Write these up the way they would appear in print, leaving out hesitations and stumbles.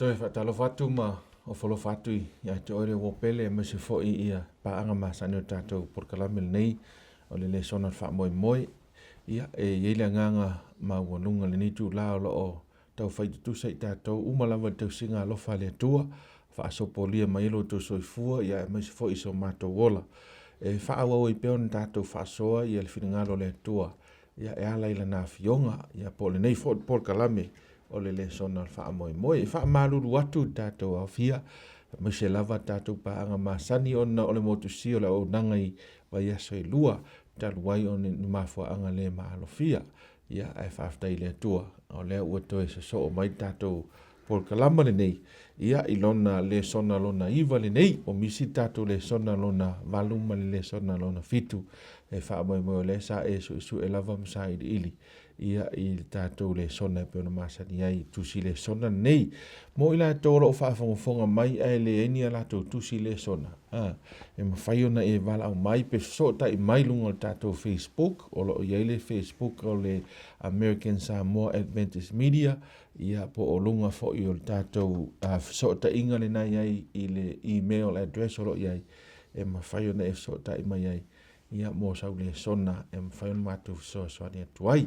Toe faatalofa atu ma ofo alofa atu ia te oe le uo pele aemaise foi ia paaga masani o le tatou polokalame lenei o le lesona o le faamoemoe. Ia, e i ai le agaga maualuga i lenei itula o lo o taufai tutusa i tatou uma lava i le tausiga alofa a le Atua, faasopolia mai ai lo outou soifua ia aemaise foi so matou ola. E faaauau ai pea ona tatou faasoa ia le finagalo o le Atua ia e ala i lana afioga ia po o lenei foi polokalame o le lesona o le faamoemoe. E faamalulu atu i le tatou aofia, aemaise lava tatou paaga masani ona o le motusia o le auaunaga i vaiaso e lua talu ai ona o ni mafuaaga le maalofia. Ia, ae faafetai i le Atua o lea ua toe sosoo mai le tatou polokalama lenei, ia, i lona lesona lona 9 lenei. Ua misi le tatou lesona lona 8 ma le lesona lona 7. E faamoemoe o lea sa e suesue lava ma sailiili ia i le tatou lesona e pei ona masani ai i tusi lesona lenei. Mo i latou o lo o faafogafoga mai ae leai ni a latou tusi lesona, a, e mafai ona e valaau mai pe fesootai mai i luga o le tatou Facebook, o lo o i ai le Facebook o le American Samoa Adventist Media, ia po o luga foi o le tatou fesootaiga lena e i ai i le email address o lo o i ai, e mafai ona e fesootai mai ai ia mo sau lesona e mafai ona matou fesoasoani atu ai.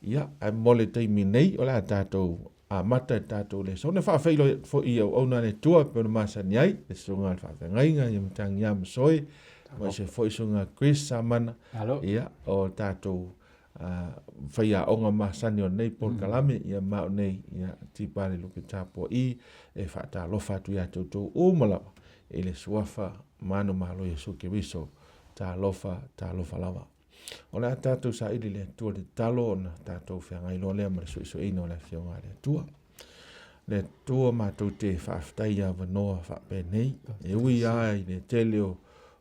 Ia, ae mo le taimi nei, o le a tatou amata i le tatou lesona. E faafeiloai atu foi i auauna a le Atua e pei ona masani ai, le susuga i le faafeagaiga ia Matagiā Masoe, aemaise foi susuga Chris Samana, ia, o tatou faiaoga masani o lenei polokalame, ia ma au nei, ia, Tipa le Lupe Tapua'i, e faatalofa atu ia te outou uma lava i le suafa manumalo o Iesu Keriso. Talofa, talofa lava. O le a tatou saili i le Atua le tatalo ona tatou feagai loa lea ma le suesueina o le Afioga a le Atua. Le Atua matou te faafetai i avanoa faapenei, e ui lava i le tele o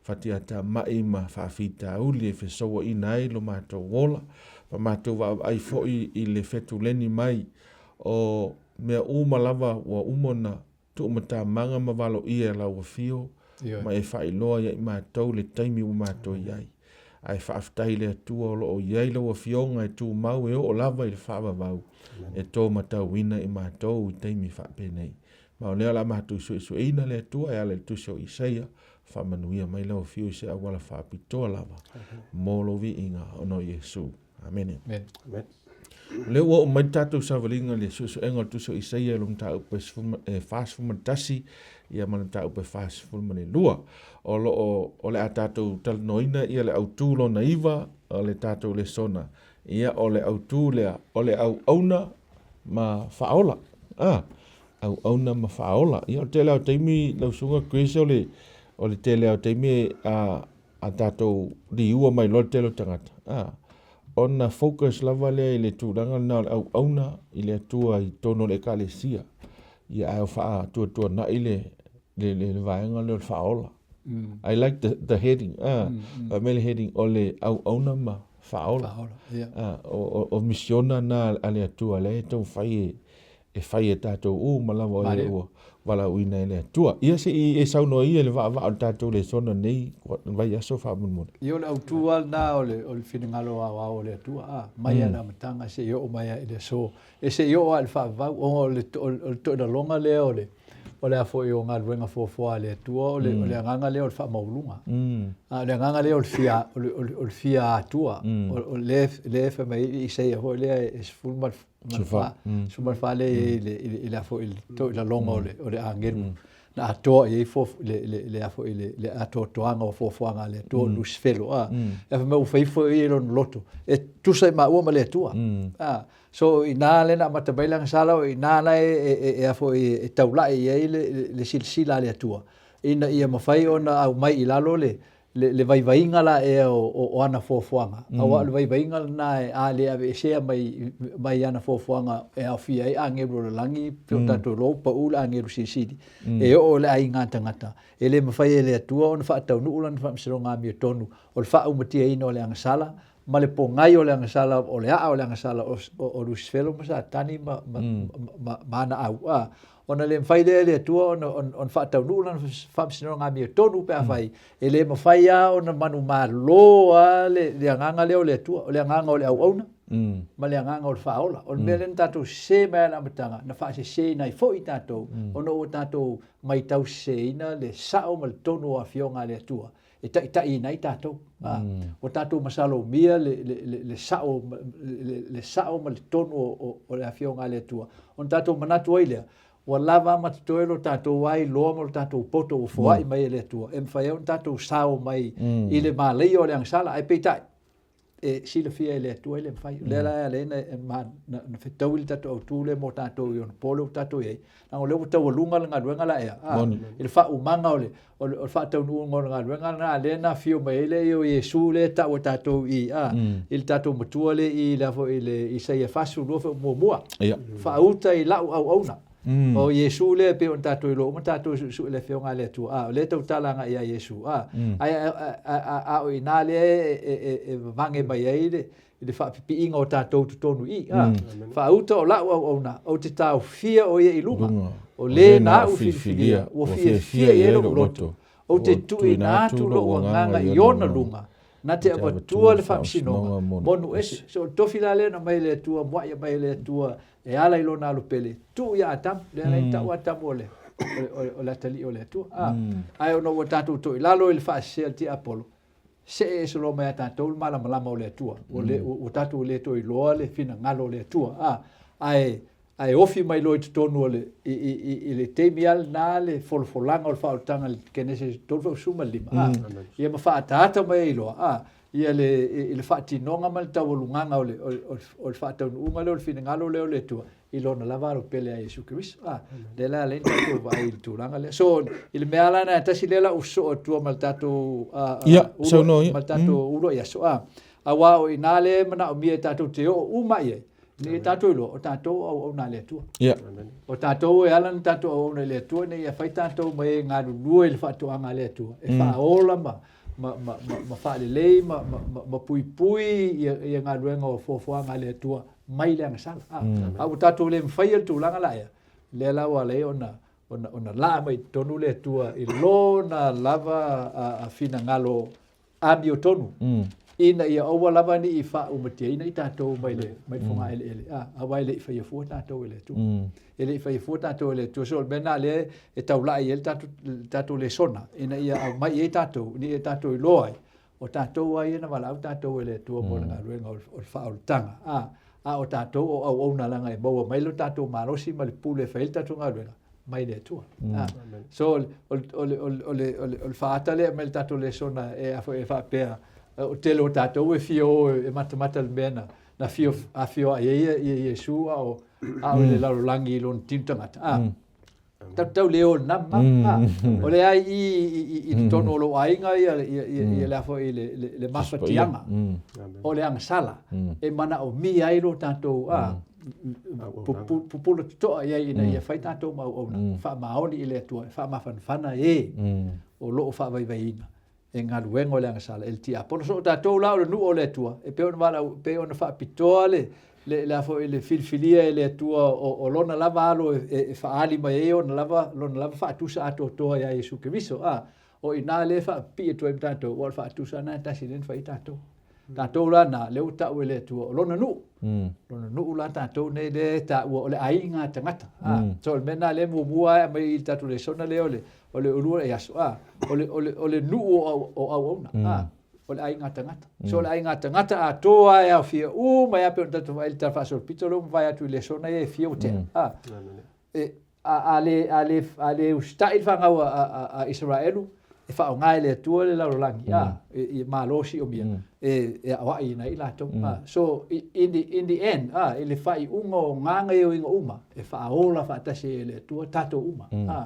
fatiatamai ma faafitauli e fesouaina ai lo matou ola, ma matou vaavaai foi i le fetuleni mai o mea uma lava ua uma ona tuumatamaga ma valoia e lau afio ma e faailoa ia i matou le taimi ua matou i ai. Ae faafetai i le Atua o lo o i ai lau Afioga e tumau e oo lava i le faavavau e to matauina i matou i taimi faapenei. Ma o lea o le a matou suesueina le Atua e ala i le tusi o Isaia, faamanuia mai lau Afio i se auala faapitoa lava mo lou viiga ona o Iesu. Amene. Amen. O lea ua oo mai le tatou savaliga i le suesuega o le tusi o Isaia i le mataupu e 41 ia ma le mataupu e 42. O lo o, o le a tatou talanoaina ia le autu lona 9 o le tatou lesona. Ia o le autu lea, o le auauna ma faaola. Ah, auauna ma faaola. Ia o le tele lava o taimi lau susuga Chris o le, o le tele lava o taimi a, a tatou liua mai loa le tele o tagata, a, ona focus lava lea i le tulaga lena o le auauna i le Atua i totonu o le Ekalesia, ia ae faatuatuanai le, le, le, le vaega lea o le faaola. I like the heading, a, fai mai le heading o le auauna ma faaola. Faaola, yeah. A, o, o, o misiona na a le Atua lea e taumafai e, e fai e tatou uma lava o e ua valaauina e le Atua. Ia se i e saunoa ia i le vaavaa o le tatou lesona nei vaiaso faamolemole. Ia o le autu lava lena o le, o le finagalo aoao o le Atua, a, mai lava i le amataga seia oo mai lava i le aso, e seia oo lava i le faavavau, ona o le, o le toilaloga lea o le, o le a foi o galuega fuafua a le Atua, o le, o le agaga lea o le faamaualuga. A o le agaga lea o le fia, o le, o le fia Atua, o, o lea, lea e fai mai ai Isaia foi lea e 14, 14 lea i le i le foi i le toilaloga o le o le agelu na atoa i ai fo le le le a foi le le atoatoaga o fuafuaga a le Atua o Lusifelo a e fai mai ua fai ifo ia i lona loto e tusa i maua ma le Atua a so i ina lea na amata mai le agasala o i ina la e e e a foi e taulai i ai le le silasila a le Atua ina ia mafai ona aumai i lalo le le vaivaiga la ea o ana fuafuaga, aua o le vaivaiga lena a le aveesea mai mai ana fuafuaga e aofia ai agelu o le lagi, pei o tatou iloa ua pau le agelu silisili, e oo i le aiga tagata, e le mafai e le Atua ona faataunuu lana faamasinoga amiotonu o le faaumatiaina o le agasala ma le pogai o le agasala, o le aa o le agasala o Lusifelo ma Satani ma ana auaa, ona le mafai lea e le Atua ona faataunuu lana faamasinoga amiotonu pe afai e le mafai lava ona manumalo lava le agaga lea o le Atua, o le agaga o le auauna. ma le agaga o le faaola. O le mea lea na tatou sese mai lava i le amataga, na faaseseina ai foi tatou, ona ua tatou matau seseina le sao ma le tonu o Afioga a le Atua e taitaiina ai tatou. Ua tatou masalomia le, le, le, le sao, le, le sao ma le tonu o le Afioga a le Atua, ona tatou manatu ai lea, ua lava ma totoe lo tatou ailoa ma lo tatou poto ua foai mai e le Atua, e mafai ai ona tatou sao mai i le malaia o le agasala. Ae peitai, e silafia e le Atua e le mafai. O lea la e ala ai ona na fetaui le tatou autu lea mo tatou i ona po lea ua tatou i ai, leaga o lea ua taualuga le galuega la ea, a, i le faaumaga o le, o le, o le faataunuuga o le galuega lena lea na afio mai ai le ia o Iesu lea e tau e tatou i, a, i le tatou matua lea i le a foi i le Isaia 42 foi muamua. Faauta i lau auauna. O Iesu lea e pei ona tatou iloa uma tatou e suesue le Afioga a le Atua, a, o lea e tautala agai ia Iesu, a, ae a o i ina lea e vavage mai ai le, le faapipiiga o tatou i totonu i i, a, faauta o lau auauna, ou te taofia o ia i luga, o le na au filifilia, ua fiafia i ai lou loto, ou te tuuina atu lou agaga i ona luga, na te avatua le faamasinoga mo nuu ese. So o le tofi la lea na aumai e le Atua, muai aumai e le Atua e ala i lona alo pele, tuu ia Atamu, lea la i tau Atamu o le, o le atalii o le Atua. A, ae ona ua tatou toilalo i le faasese a le tiapolo, see ese loa mai ia tatou le malamalama o le Atua. Ua, le, ua tatou le toe iloa le finagalo o le Atua. A, ae, ae ofi mai loa i totonu o le, i, i, i, i le taimi lava lena le folafolaga o le faaolataga i le Kenese 35, a, ia ma faaataata mai ai loa, a, ia le, i le faatinoga ma le taualugaga o le, o le, o le faataunuuga lea o le finagalo lea o le Atua i Lona lava alo pele a Iesu Keriso. A, lea la alai tatou vaai i le tulaga lea. So, i le mea la na tasi lea la u sosoo atua ma le tatou Ia, saunoa ia. ma le tatou ulu i aso. A, auā o i ina lea e manaomia e tatou te oo uma i ai, ina ia tatou iloa, o tatou o auauna a le Atua. Ia. O tatou e ala ona tatou auauna i le Atua ina ia fai tatou ma e galulue i le faatoaga a le Atua, e faaola ma ma, ma, ma, ma faalelei ma, ma, ma, ma puipui ia, ia galuega o fuafuaga a le Atua mai le agasala. A, a ua tatou le mafaia le tulaga la ea, lea la ua ala ai ona, ona, ona laa mai i totonu le Atua i lona lava a, a finagalo amiotonu, ina ia aua lava ne i faaumatiaina i tatou mai le, mai le fogaeleele, a, aua e le i faia fua tatou e le Atua. E le i faia fua tatou e le Atua. So o le mea lena lea e taulai ai le tatou, le tatou lesona, ina ia aumai ai tatou, ina ia tatou iloa ai, o tatou lava ia na valaau tatou e le Atua mo le galuega o le faaolataga, a, a o tatou o auauna leaga e maua mai lo tatou malosi ma le pule e fai ai le tatou galuega mai le Atua. A, so o le, o le, o le, o le, o le, o le faaata lea mai le tatou lesona e, a foi e faapea, o le tele o tatou e fia o e matamata le mea na, na fia afioai ai ia Iesu a o, a o i le lalolagi i lona tino tagata. A, tatou tau le o i lena mamao. A, o lea i i, i, i totonu o lou aiga ia, ia, ia, ia le a foi le, le, le mafatiaga o le agasala e manaomia ai lo tatou a, pupula totoa i ai ina ia fai tatou ma auauna, faamaoni i le Atua, e faamafanafana e o lo o faavaivaiina e galuega o le agasala e le tiapono. So o tatou la o le nuu o le Atua, e pei ona valaau, e pei ona faapitoa le, le, le a foi le filifilia e le Atua o, o lona lava alo e, e, e faaali mai ai ona lava, lona lava faatusa atoatoa iā Iesu Keriso. A, o i ina lea e faapipii atu ai ma tatou, ua o le faatusa lena e tasi lea na fai ai tatou. Tatou la na, lea ua tau e le Atua o lona nuu. Lona nuu la tatou nei lea e taua o le aiga tagata. A, so o le mea lena lea e muamua e aumai i le tatou lesona lea o le, o le ulua e aso, a, o le, o le, o le nuu o, o auauna, a, o le aiga tagata. So o le aiga tagata atoa e aofia uma ai lava pei ona tatou vaai i le Tala Faasolopito lea ua mavae atu i lesona ia e fia ua tea. A, e, A, a le, a le, a le usitai le fanau a, a, a Isaraelu, e faaaoga e le Atua le lalolagi, a, e, e malo siomia, e, e aoaiina ai i latou. A, so, in the, in the end, a, i le faaiuga o gagaioiga uma, e faaola faatasi ai e le Atua tatou uma. A,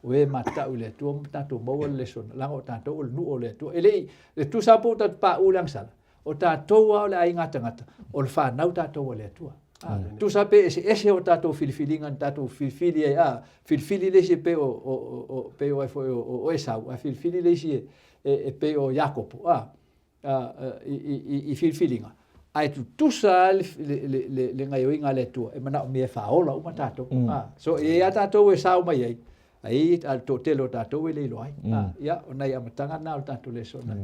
o e matatau i le Atua ma tatou maua le lesona, leaga o tatou o le nuu o le Atua. E le i, e tusa lava po o tatou paʻu i le agasala, O tatou lava o le aiga tagata, o le fanau tatou a le Atua. A, tusa pe eseese o tatou filifiliga na tatou filifili ai, a, filifili le isi e pei o, o, o, pei o ai foi o, o Esau, a filifili le isi e, e, e pei o Iakopo, a, a, i, i, i filifiliga. Ae tutusa lava le, le, le, le, le gaioiga a le Atua, e manaomia e faaola uma tatou. A, so e i ai lava tatou e sao mai ai, Ai a le toatele o tatou e le iloa ai. Ia, o nai amataga na o le tatou lesona.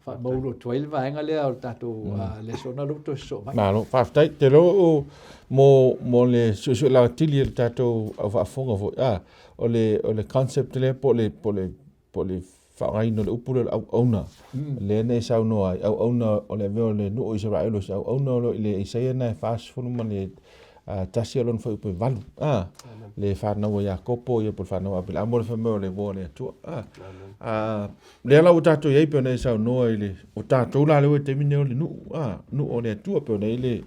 Faamaulo atu ai le vaega lea o le tatou lesona lea ua toe sosoo mai. Malo, faafetai. Te iloa o mo mo le suesue lautili e le tatou au faafofoga foi, a, o le o le concept lea po o le po o le po o le faaaogaina o le upu lea o le auauna, lea na e saunoa ai, auauna o le avea o le nuu o Isaraelu o se auauna o lo o i le Isaia na e 41 o lona fuaiupu e 8, a, le fanau a Iakopo ia po o le fanau a Aperaamo le fai mai o le uo a le Atua. A, a, lea la ua tatou i ai pei ona e saunoa i le, o tatou la lea ua i le taimi lenei o le nuu, a, nuu o le Atua pei ona i ai le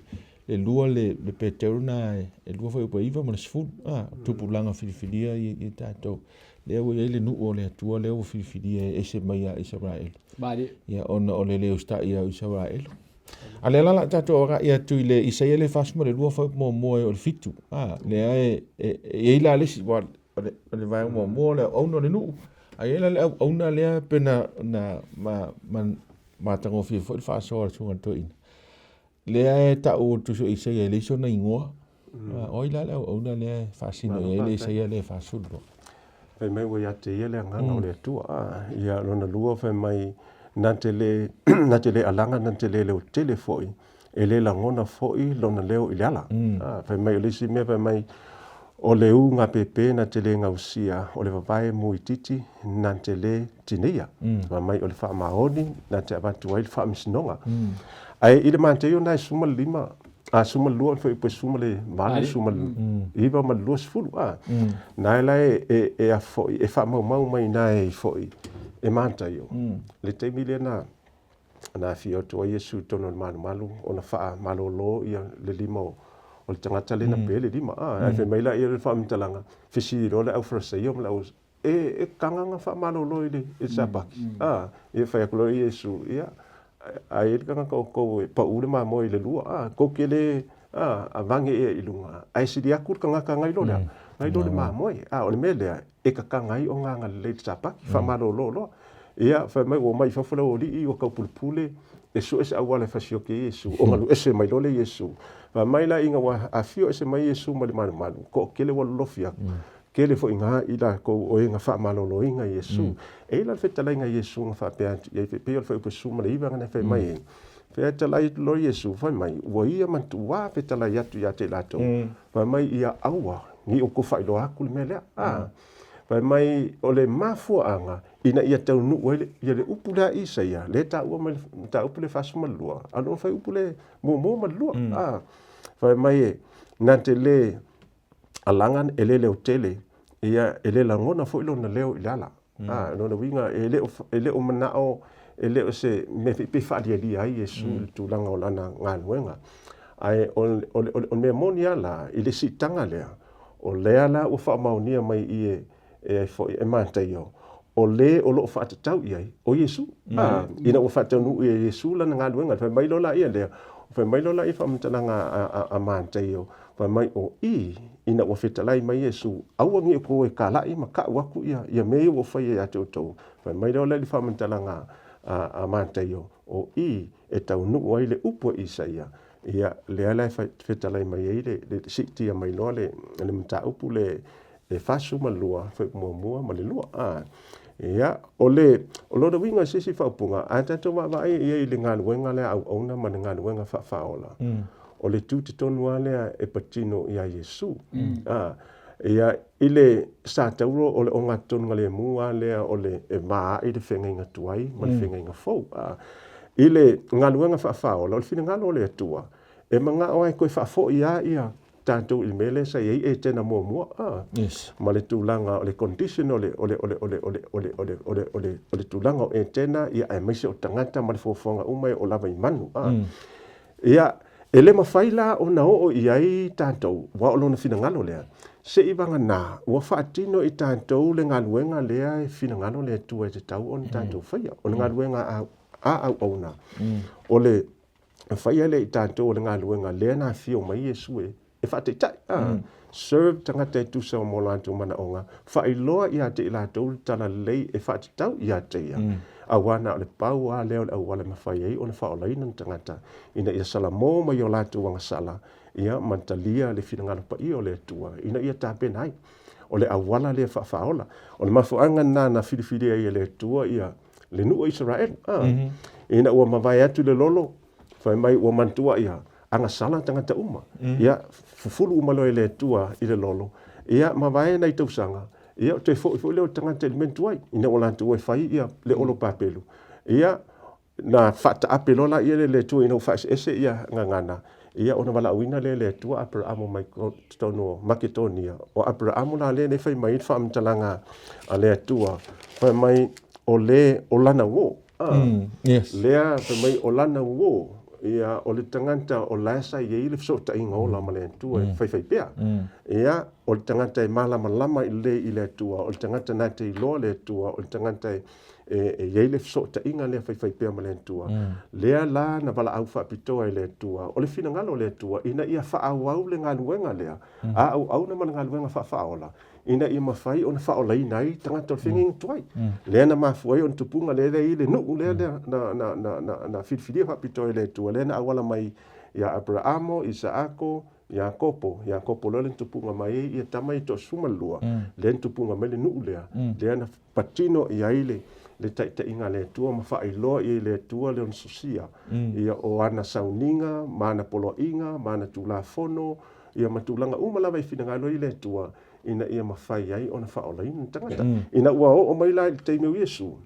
le lua le, le Peteru na e lua fuaiupu e 9 ma le 10, a, tupulaga filifilia ia, ia tatou. Lea ua i ai le nuu o le Atua lea ua filifilia e ese mai ia Isaraelu. Ia ona o le le usitai ia Isaraelu. A lea la la tatou agai atu i le Isaia le 42 fuaiupu muamua e oo i le 7. A, lea e, e, e i ai la le isi, o le, o le vaega muamua o le auauna o le nuu. A i ai la le auauna lea pe na, na ma, ma, matagofie foi le faasoa a le Susuga i le Toeaina. Lea e tau o le Tusi o Isaia e leai sona igoa. O ai la le auauna lea e faasino i ai le Isaia lea e 42? Fai mai ua ia te ia le agaga o le Atua. Ia lona lua fai mai na te le na te le alaga na te le leotele foi e le lagona foi lona leo i le ala. Fai mai o le isi mea fai mai o le u gapepe na te le gausia o le vavae muititi na te le tineia. Fai mai o le faamaoni na te avatu ai le faamasinoga. Ae i le Mateio na e 15, a 12 foi pe 18, 19 ma le 20, a. Na e la e, e a foi, e faamaumau mai na e foi e Mataio. Le taimi lea na na afio atu ai Iesu i totonu o le malumalu ona faamalolo ia le lima o o le tagata lea na pe le lima. A, ae fai mai la ia le faamatalaga, fesili loa le au Farisaio ma le au e, e kagaga faamalolo i le, i le Sapati. A, ia fai atu loa Iesu, ia, a i ai le tagata o tou e pau le mamoe i le lua, a, tou te le, a, avage ea i luga, ae sili atu le tagata nai lo lea, nai lo le mamoe. A, o le mea lea, e kakaga ai o gaga lelei i le Sapati, faamalolo loa. Ia, fai mai, ua omai i fafo le aualii, ua taupulepule, e sue se auala e fasioki ai Iesu, ona alu ese mai loa lea Iesu. Fai mai la ina ua afio ese mai Iesu ma le malumalu, toatele ua lolofi atu, Tele foi ina i latou o e na faamaloloina Iesu. E i ai la le fetalaiga a Iesu na faapea atu i ai, e pei o le fuaiupu 19 na fai mai ai, Fetalai atu loa Iesu, fai mai, ua ia matuā fetalai atu ia te i latou, fai mai, ia aua ne i outou faailoa atu le mea lea. A, fai mai, o le mafuaaga ina ia taunuu ai le, ia le upu lea a Isaia, lea e taua mai le mataupu lea 42, a o lona fuaiupu lea muamua ma le lua. A, fai mai e, na te le alaga e le leotele, ia e le lagona foi lona leo i le ala. A, o lona uiga e le o, e le o manao, e le o se mea foi pe faalialia ai Iesu i le tulaga o lana galuega. Ae o, o, o, o le mea moni lava la, i le siitaga lea, o lea la ua faamaonia mai i e, e ai foi e Mataio, o le o lo o faatatau i ai, o Iesu. A, ina ua faataunuu e Iesu lana galuega, fai mai loa laia lea, fai mai loa laia faamatalaga a, a, a Mataio, Fai mai o i, ina ua fetalai mai Iesu, aua ne i outou e kalai ma kau atu ia, ia mea ia ua faia ia te outou. Fai mai loa lea i le faamatalaga a, a Mataio, o i, e taunuu ai le upu a Isaia, ia, lea la e fetalai mai ai le, le siitia mai loa le, le mataupu le, e 42, fuaiupu muamua ma le lua. A, ia, o le, o lona uiga o se isi faaupuga, a tatou vaavaai i ai i le galuega lea a auauna ma le galuega faafaaola, o le tiute tonu lava lea e patino iā Iesu. A, ia, i le satauro o le ogatotonu-galemu lava lea o le e va ai le feagaiga tuai ma le feagaiga fou. A, i le galuega faafaaola, o le finagalo o le Atua, e manao lava e toe faafoi lava ia tatou i le mea lea sa i ai Etena muamua, a, Yes. ma le tulaga o le condition o le, o le, o le, o le, o le, o le, o le, o le, o le, o le tulaga o Etena, ia, aemaise o tagata ma le fuafuaga uma e oo lava i manu, a. Ia, e le mafai la ona oo i ai tatou, aua o lona finagalo lea, seivaganā ua faatino i tatou le galuega lea e finagalo le Atua e tatau ona tatou faia. O le galuega a, a auauna, o le faia lea i tatou o le galuega lea na afio mai Iesu e, e faataitai, a, serve tagata e tusa mo latou manaoga, faailoa ia te i latou le talalelei e faatatau ia te ia, aua na o le pau lava lea o le auala e mafai ai ona faaolaina ni tagata ina ia salamo mai o latou agasala, ia, ma talia le finagalo paia o le Atua ina ia tapena ai. O le auala lea faafaaola. O le mafuaaga lena na filifilia ai e le Atua ia le nuu o Isaraelu. A, ina ua mavae atu le lolo, fai mai ua manatua ia agasala tagata uma. Ia, fufulu uma loa e le Atua i le lolo, ia mavae nai tausaga, ia toe foi foi lea o tagata i le mea tuai, ina ua latou e fai ia le olo papelu. Ia, na faataape loa laia e le Atua ina ua faaeseese ia gagana, ia ona valaauina lea e le Atua Aperaamo mai totonu o Maketonia. O Aperaamo la lea e fai mai ai le faamatalaga a le Atua, fai mai o le o lana uo. Yes. Lea fai mai o lana uo, ia o le tagata o la e sa i ai le fesootaiga ola ma le Atua e faifaipea. Ia, o le tagata e malamalama lelei i le Atua, o le tagata na te iloa le Atua, o le tagata e e i ai le fesootaiga lea faifaipea ma le Atua, lea la na valaau faapitoa e le Atua. O le finagalo o le Atua ina ia faaauau le galuega lea, a auauna ma le galuega faafaaola, ina ia mafai ona faaolaina ai tagata o le feagaiga tuai. Lea na mafua ai ona tupuga lea lea i le nuu lea lea na, na, na, na, na filifilia faapitoa e le Atua, lea na auala mai ia Aperaamo, Isaako, Iakopo, Iakopo loa le na tupuga mai ai ia tama ia toasefulumalua, lea na tupuga mai le nuu lea, lea na patino i ai le le taitaiga a le Atua ma faailoa i ai le Atua le ona sosia, ia o ana sauniga ma ana poloaiga ma ana tulafono, ia ma tulaga uma lava i finagalo ai le Atua ina ia mafai ai ona faaolaina le tagata. Ina ua oo mai la i le taimi o Iesu,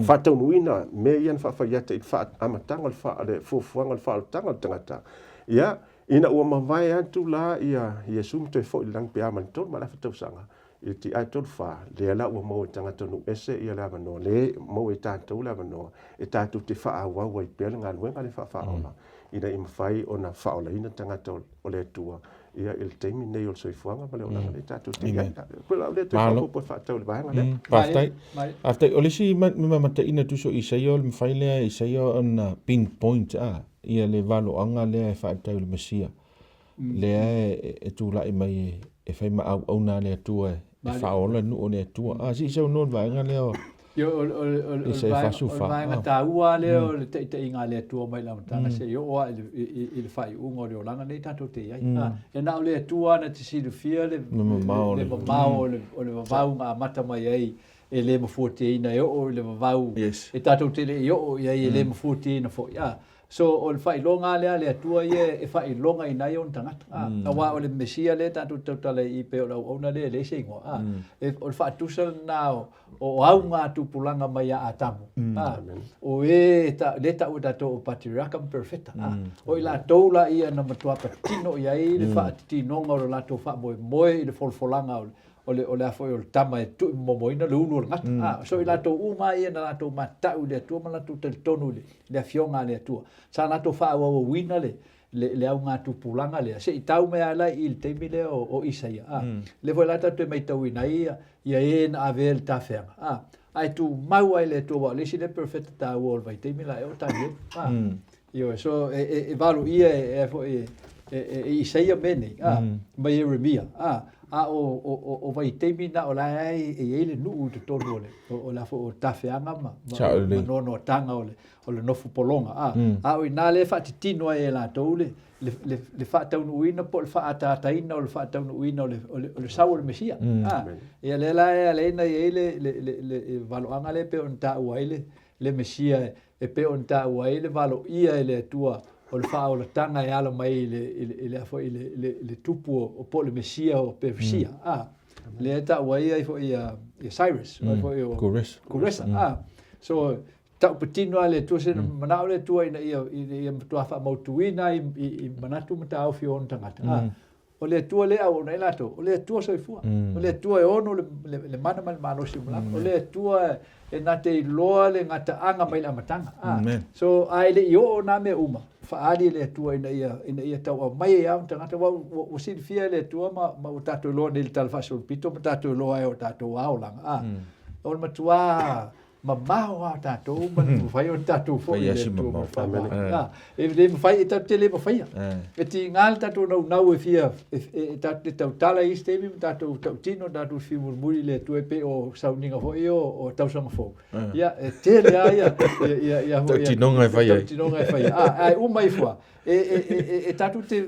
faataunuuina mea ia na faafaiata i le amataga o le fuafuaga o le faaolataga o le tagata, ia, ina ua mavae atu la ia Iesu ma toe foi i le lagi pe a ma le 3.5 tausaga, I le tiai 34, lea la ua maua e tagata nuu ese ia le avanoa, lea maua e tatou le avanoa e tatou te faaauau ai pea le galuega lea faafaaola, ina ia mafai ona faaolaina tagata o le Atua ia i le taimi lenei o le soifuaga ma le olaga lea tatou te i ai. Pei o lau lea toe faaopoopo e faatatau i le vaega lea. Faafetai. Faafetai. O le isi mataina tusa o Isaia, o le mafai lea e Isaia ona pinpoint ia le valoaga lea e faatatau i le Mesia. Lea e tulai mai e fai ma auauna a le Atua e faaola le nuu o le Atua. A, se i saunoa i le vaega lea o Isaia 44. O le vaega taua lea o le taitaiga a le Atua mai le amataga seia oo lava i le faaiuga o le olaga lenei tatou te i ai. E na o le Atua na te silafia le mamao o le vavau na amata mai ai e le mafuatiaina e oo i le vavau e tatou te le i oo i ai e le mafuatiaina foi. So, o le faailoga lea a le Atua ia e faailogaina ai ona tagata. A, aua o le Mesia lea tatou te tautala i i pei o le auauna lea e leai se igoa. A, e, o le faatusa lena o, o auga tupulaga mai ia Atamu. A, o e ta, lea e taua e tatou o patriaka ma perofeta. A, o i latou la ia na matua patino i ai le faatitinoga o le latou faamoemoe i le folafolaga o le, o le, o le a foi o le tama e tuumomoina le ulu o le gata. A, so i latou uma ia na latou matau i le Atua ma latou talitonu i le, le Afioga a le Atua. Sa latou faaauauina le, le, le augatupulaga lea, se i tau mai lava la i le taimi lea o, o Isaia. A, lea foi la tatou te maitauina ai ia, ia e na avea le tafeaga. A, ae tumau ai le Atua, aua o le isi lea perofeta taua o le vaitaimi la ea o Tanielu. A, Ioe, so e, e, e valoia e, e, foi, e, e, e Isaia mea nei, a, ma Ieremia, a, a o, o, o, o vaitaimi na o la e e i ai le nuu i totonu o le, o, o la foi o tafeaga ma, ma, ma noanoataga o le, o le nofo pologa, a, a o inā lea e faatitino ai e latou le, le, le, le faataunuuina po o le faaataataina o le faataunuuina o le, o le, o le sau o le Mesia, a, ia lea la e ala ai ona i ai le, le, le, le valoaga lea e pei ona taua ai le, le Mesia e pei ona taua ai le valoia e le Atua o le faaolataga e ala mai i le, i le, i le, foi, i le, le, le tupu o, po o le Mesia o Peresia. A, lea e taua ai ai foi ia, ia Cyrus, mm. foi o Kuresa. Kuresa. A, so, taupatino lava le Atua, se manao le Atua ina ia, ina ia matua faamautuina i, i, i manatu ma taofi o ona tagata. A, O le Atua lea e auauna ai latou, o le Atua soifua. O le Atua e ono le, le, le mana ma le malosi o malama. O le Atua e na te iloa le gataaga mai le amataga. Ah. So, a e le i oo nā mea uma, faaali e le Atua ina ia, ina ia tauaumai ai lava tagata. Ua, ua, ua silafia e le Atua ma, ma ua tatou iloa nei i le Tala Faasolopito ma tatou iloa ai o tatou lava olaga. Ah. O le matuā mamao lava tatou ma le mafai ona tatou foi i le Atua ma le faamamalu. E le mafai, e tatou te le mafaia. E tiga le tatou naunau e fia, e tatou te tautala i isi taimi ma tatou tautino, tatou fia mulimuli i le Atua e pei o sauniga foi ia o tausaga fou. Ia, e tele lava ia, ia, ia, tautinoga e fai ai. Tautinoga e fai ai. Ae uma ifo lava, e tatou te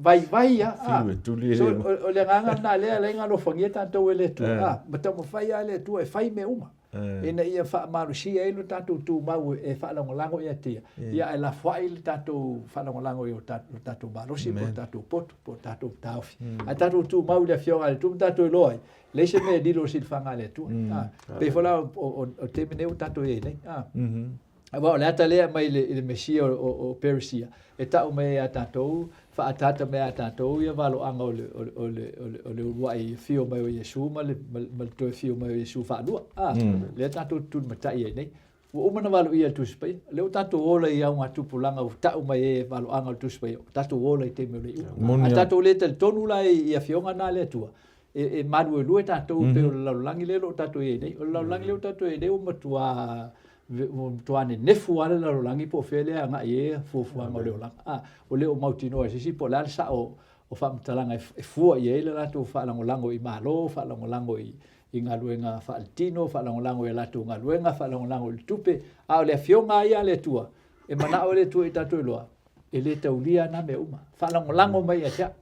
vaivai lava, a. Fiu e tuli e So, le o le agaga lena lea e ala ai ona alofagia tatou e le Atua, Eh. a, ma taumafai lava le Atua e fai mea uma, Eh. ina ia faamalosia ai lo tatou tumau e faalagolago ia te Ia, ia ae lafoai le tatou faalagolago i lo tatou malosi po o le tatou poto po o le tatou taofi. Ae tatou tumau i le Afioga a le Atua ma tatou iloa ai, leai se mea e lilo i le silafaga a le Atua. A, pei foi la o le taimi nei ua tatou i ai nei. A, aua o le ata lea e aumai i le Mesia o Peresia, e tau mai ai ia tatou, faaataata mai ia tatou ia valoaga o le, o le, o le, o le, o le uluai afio mai o Iesu ma le, ma le toe afio mai o Iesu faalua. A, lea tatou te tulimatai ai nei. Ua uma ona valoia e le Tusi Paia. O lea ua tatou ola i augatupulaga ua tau mai ai e valoaga o le Tusi Paia, ua tatou ola i taimi o le iuga. A tatou le talitonu la i afioga na a le Atua, e maluelue tatou e pei o le lalolagi lea o lo o tatou i ai nei. O le lalolagi lea ua tatou i ai nei ua matua, ua matua nenefu lava le lalolagi po o fea lea e agai i ai fuafuaga o le olaga. A, ua le o mautinoa e se isi po o le a le sao o faamatalaga e fua i ai le latou faalagolago i Malo, faalagolago i i galuega faaletino, faalagolago i a latou galuega, faalagolago i le tupe, a o le Afioga lava ia a le Atua, e manao ai le Atua ia tatou iloa, e le taulia na mea uma. Faalagolago mai ia te au.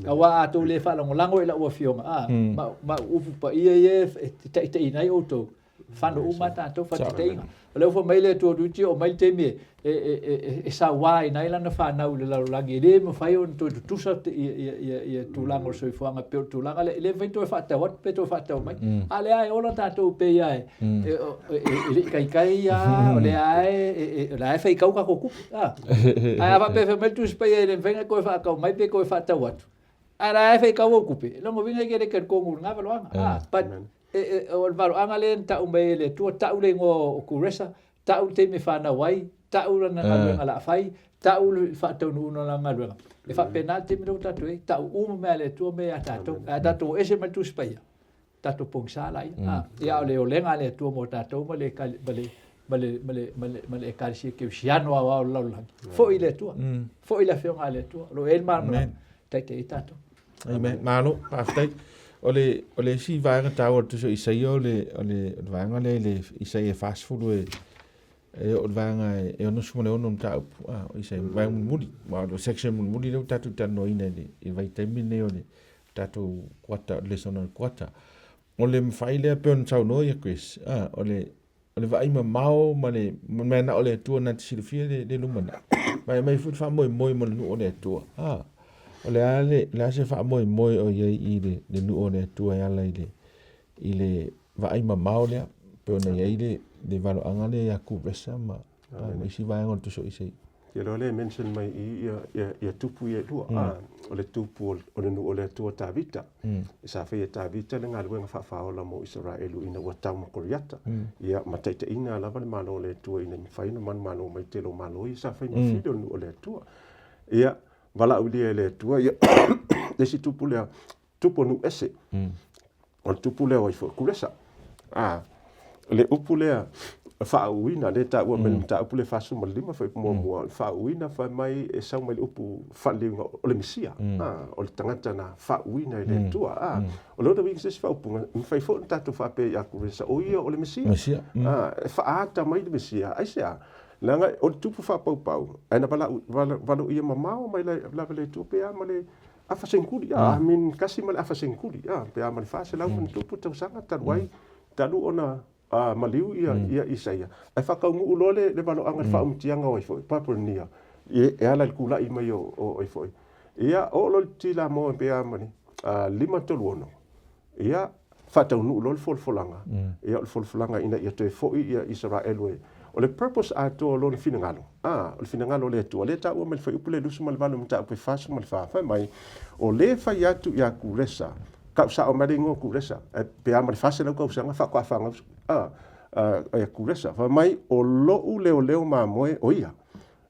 Aua a outou le faalagolago i lau Afioga, a, ma au upu paia ia e taitaiina ai outou, fano uma lava tatou, faataitaiga. O lea ua fai mai le Atua toeitiiti oo mai le taimi e sauaina ai lana fanau i le lalolagi, e le mafai ona toe tutusa ia tulaga o le soifuaga e pei o le tulaga lea, e le mafai ona toe faatau atu pe toe faatau mai. A o lea lava e ola tatou pei lava e le i taitai lava, o lea lava e faitau tatou tupe. Ae a faapea e fai mai le Tusi Paia e le mafai ona e toe faatau mai pe toe faatau atu, a o la e faitau au tupe, o lona uiga e te le talitonu i lena valoaga. But o le valoaga lea na tau mai e le Atua, tau le igoa o Kuresa, tau le taimi e fanau ai, tau lana galuega o le a fai, tau le faataunuuina o lana galuega. E faapena le taimi lea ua tatou i ai, tau uma mai lava e le Atua mea ia tatou. Ae a tatou o ese mai le Tusi Paia, tatou pogisa laia. Ia a o le olega a le Atua mo tatou ma le, ma le, ma le, ma le, ma le, ma le Ekalesia Kerisiano aoao o le lalolagi, foi i le Atua, foi i le Afioga a le Atua, o lo o i ai le malamalama, taitai ai tatou. Amen. Malo, faafetai. O le, o le isi vaega taua o le tusi o Isaia o le, o le, o le vaega lea i le Isaia 40 e, e o le vaega e 66 mataupu, a, o Isaia, vaega mulimuli, ma o le section mulimuli lea ua tatou talanoaina i le, i le vaitaimi lenei o le tatou kuata, o le lesona o le kuata. O le mafai lea pei ona saunoa ia Chris, a, o le, o le vaai mamao ma le mea na o le Atua na te silafia le, le lumanai. Ma e aumai foi le faamoemoe mo le nuu o le Atua. A, o le a le, le a se faamoemoe o i ai i le, le nuu o le Atua e ala i le, i le vaai mamao lea, pei ona i ai le, le valoaga lea ia Kuresa ma, ma isi vaega o le Tusi o Isaia. Ia loa lea e mention mai i i ia, ia, ia tupu ia e lua. A, o le tupu o, o le nuu o le Atua Tavita. Sa faia e Tavita le galuega faafaaola mo Isaraelu ina ua tau ma Koriata. Ia, ma taitaiina lava le Malo o le Atua ina ia mafai ona manumalo mai tele o Malo ia sa fai ma fili o le nuu o le Atua. Ia, valaaulia e le Atua ia le isi tupu lea, tupu o nuu ese. O le tupu lea o ai foi Kuresa. A, le upu lea faauuina lea taua mai le mataupu lea 45 foi muamua, faauuina fai mai e sau mai le upu faaliliuga o le Mesia. A, o le tagata na faauuina e le Atua. A, o lona uiga se isi faaupuga, e mafai foi ona tatou faapea ia Kuresa, o ia o le Mesia. Mesia. A, e faaata mai le Mesia. Aisea? Leaga o le tupu faapaupau, ae na valaauia mamao mai lava le Atua pe a ma le afa senkuri, a min kasi ma le afa senkuri, a pe a ma le 400 ma tupu tausaga talu ai, talu ona maliu ia, ia Isaia. Ae faataunuu loa le, le valoaga le faaumutiaga o ai foi, Papuania, e, e ala i le kula'i mai o, o ai foi. Ia, oo loa le tila moa pe a ma le 536, ia, faataunuu loa le folafolaga, ia o le folafolaga ina ia toe foi ia Isaraelu e, o le purpose atoa o lona finagalo, a, o le finagalo o le Atua, lea e taua mai le fuaiupu lea 28 mataupu e 44, fai mai, o lē fai atu ia Kuresa, tau sao mai le igoa o Kuresa, e pe a ma le 400 tausaga faatoa fanau, a, a, ia Kuresa, fai mai, o lo'u leoleo mamoe o ia.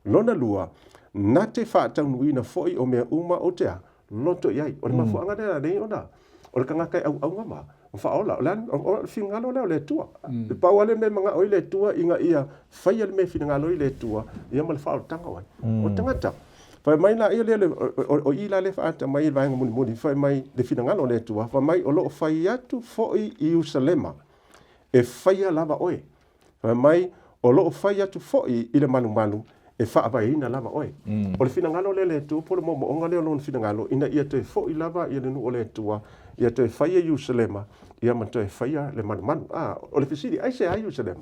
Lona lua, na te faataunuuina foi o mea uma ou te a, loto i ai. O le mafuaaga lea nei ona o le tagata e auauga ma faaola. O le a o le finagalo lea o le Atua. E pau lava le mea e manao ai le Atua ina ia faia le mea e finagalo ai le Atua ia ma le faaolataga o ai. O le tagata. Fai mai laia lea o i la lea e faaata mai i le vaega mulimuli, fai mai le finagalo o le Atua, fai mai o lo o fai atu foi i Ierusalema e faia lava oe. Fai mai, o lo o fai atu foi i le malumalu E faavaeina lava oe. O le finagalo lea o le Atua po o le moomooga lea o Lona finagalo, ina ia toe foi lava ia le nuu o le Atua, ia toe faia Ierusalema, ia ma toe faia le malumalu. A, o le fesili, aisea Ierusalema?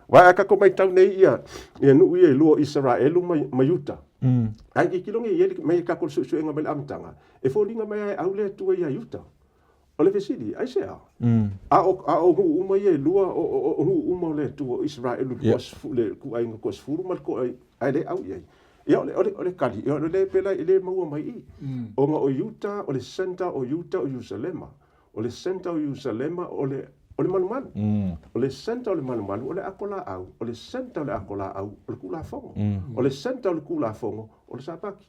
Aua a tatou matau nei ia, ia nuu ia e lua o Isaraelu ma, ma Iuta, ae tilotilo nei i ai mai tatou suesuega mai le amataga, e foliga mai lava e au le Atua ia Iuta. O le fesili, aisea? A o, a o nuu uma ia e lua, o, o, o nuu uma o le Atua o Isaraelu, le le ituaiga toasefulu ma le toa, ae le au i ai. Ia, o le, o le, o le tali, ia, o le pela e le maua mai i i. Ona o Iuta, o le center o Iuta o Ierusalema. O le center o Ierusalema o le, o le malumalu. O le center o le malumalu o le ato laau. O le center o le ato laau o le Tulafono. O le center o le Tulafono o le Sapati.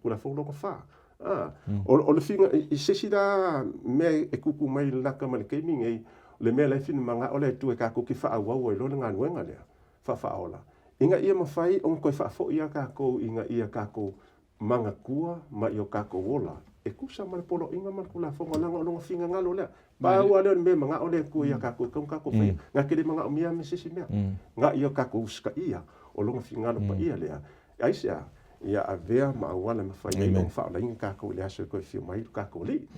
Tulafono lona fa. A, o le figa, i se isi la mea e tupu mai i le laka ma le taimi nei, o le mea la e fia manao le Atua e tatou te faaauau ai loa le galuega lea, faafaaola, ina ia mafai ona toe faafoi lava tatou ina ia tatou manatua ma i o tatou ola e tusa ma le poloaiga ma le Tulafono, leaga o lona finagalo lea. Pau lava lea o le mea e manao le Atua ia tatou e tatau ona tatou faia. Na te le manaomia lava ma se isi mea. Na ia tatou usitaia o lona finagalo paia lea. Aisea? Ia avea ma auala e mafai ai ona faaolaina tatou i le aso e toe afio mai ai lo tatou Alii.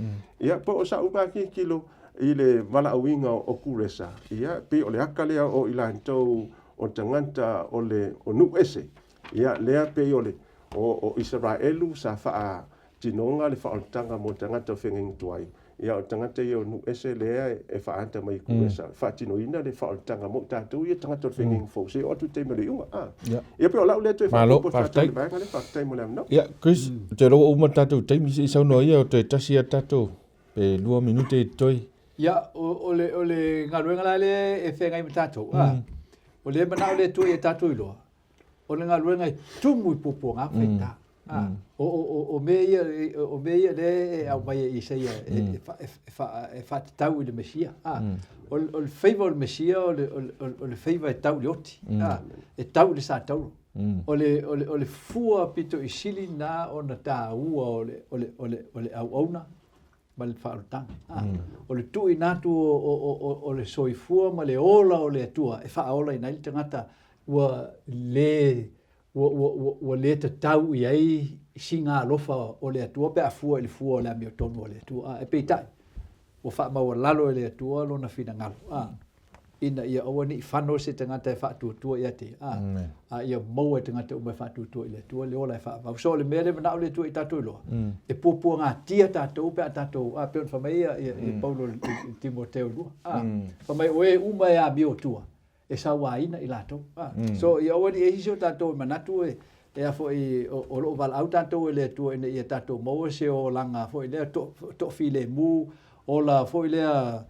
Ia, po o sa'u tilotilo i le valaauina o Kuresa, ia, pei o le aka lea o i latou o tagata o le o nuu ese, ia, lea pei o le o, o Isaraelu sa faatinoga le faaolataga mo tagata o feagaiga tuai, Ia, o tagata ia o nuu ese lea e faaata mai i Kuresa, faatinoina le faaolataga mo i tatou ia tagata o le feagaiga fou, seia oo atu i le taimi o le iuga. A. Ia, pei o lau lea toe faaopoopo i le tatou vaega lea, faafetai mo le avanoa. Ia, Chris, ou te iloa ua uma le tatou taimi, se i saunoa ia, toe tasi lava tatou, pe lua minute i totoe. Ia, o le, o le galuega la lea e feagai ma tatou, a, o lea e manao le Atua ia tatou iloa, o le galuega e tumu i puapuaga ma faigata. A, o, o, o, o mea ia, o mea ia lea e aumai e Isaia e, e, fa, e, fa, e faatatau i le Mesia. A, o, o le faiva o le Mesia o le, o le, o le faiva e tau i le oti, a, e tau i le satauro. O le, o le, o le fua pito i sili na ona tāua o le, o le, o le, o le auauna ma le faaolataga. A, o le tuuina atu o, o, o, o, o le soifua ma le ola o le Atua e faaolaina ai le tagata ua le ua, ua, ua, ua le tatau i ai sina alofa o le Atua pe a fua i le fua o le amiotonu a le Atua. A, e peitai, ua faamaualalo e le Atua lona finagalo. A, ina ia aua ne i fano se tagata e faatuatua ia te ia, a, a ia maua e tagata uma e faatuatua i le Atua le ola e faavau. So o le mea lea e manao le Atua i tatou iloa, e puapuagatia tatou pe a tatou, a, pei ona fai mai ia, ia, ia Paulo i, i Timoteo lua, a, fai mai o e uma e amio tua, e sauaina i latou. A, so ia aua ne i i ai se o tatou e manatu e, e a foi, o, o lo o valaau tatou e le Atua ina ia tatou maua se olaga foi lea to, toafilemu, ola foi lea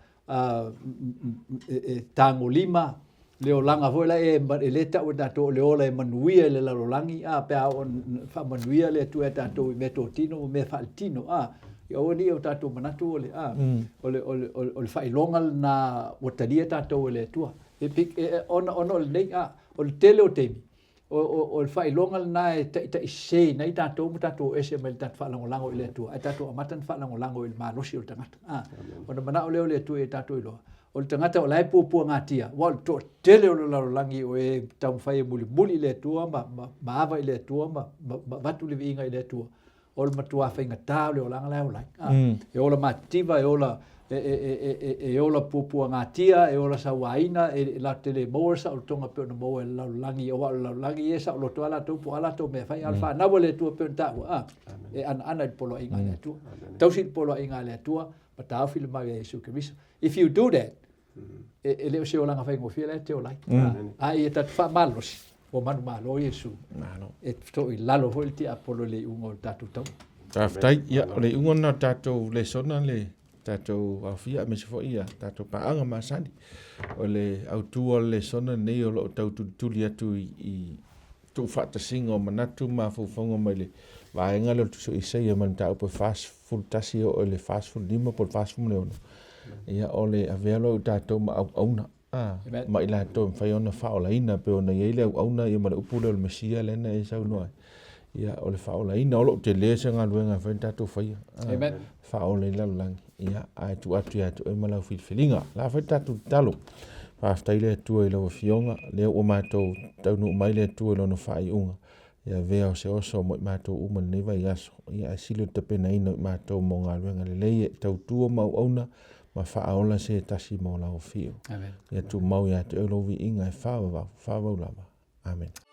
e tagolima le olaga foi la e, e le tau e tatou o le ola e manuia i le lalolagi, a, pe a oo ina faamanuia le Atua ia tatou i meatotino ma mea faaletino, a, ia aua ne i o tatou manatu o le, a, o le, o le, o le faailoga lena ua talia tatou e le Atua. E, e, ona, ona o lenei, a, o le tele o taimi, O, o, o le faailoga lena e taitaiseseina ai tatou ma tatou o ese mai le tatou faalagolago i le Atua, ae tatou amata ona faalagolago i le malosi o le tagata. A, ona manao lea o le Atua ia tatou iloa, o le tagata o la e puapuagatia, aua o le toatele o le lalolagi o e taumafai e mulimuli i le Atua ma, ma, ma ava i le Atua ma, ma, ma avatu le viiga i le Atua, o le matuā faigata o le olaga la e ola ai. A, e ola matitiva, e ola, e, e, e, e, e ola puapuagatia, e ola sauaina, e, e latou te le maua le saolotoga pei ona maua e le lalolagi, aua o le lalolagi e saoloto lava latou po o a latou mea e fai, a o le fanau a le Atua pei ona taua, a, e anaana i le poloaiga a le Atua. Tausi i le poloaiga a le Atua ma taofi le mau ia Iesu Keriso. If you do that, e, e le o se olaga faigofie la e te ola ai. Mm. A ia tatou faamalosi, ua manumalo Iesu. Malo. E to i lalo foi le tiapolo i le iuga o le tatou taua. Faafetai. Ia, o le iuga lena o le tatou lesona le tatou aofia aemaise foi ia tatou paaga masani. O le autu o le lesona lenei o lo o tau tulituli atu i, i tuufaatasiga o manatu ma mafaufauga mai le vaega lea o le Tusi o Isaia mai le mataupu e 41 e oo i le 45 po o le 46, ia o le avea loa o tatou ma auauna a, ma i latou e mafai ona faaolaina pei ona i ai le auauna ia ma le upu lea o le Mesia lea na e saunoa ai. Ia o le faaolaina, o lo o tele se galuega e mafai ona tatou faia. Amen. Faaola i le lalolagi. Ia, ae tuu atu ia te oe ma lau filifiliga. O le a fai le tatou tatalo. Faafetai le Atua i lau Afioga, lea ua matou taunuu mai le Atua i lona faaiuga. Ia avea o se oso mo i matou uma i lenei vaiaso, ia ae sili o le tapenaina o i matou mo galuega lelei e tautua ma auauna ma faaola se tasi mo lau afio. Amen. Ia tumau ia te oe lou viiga e faavavau, faavavau lava. Amene.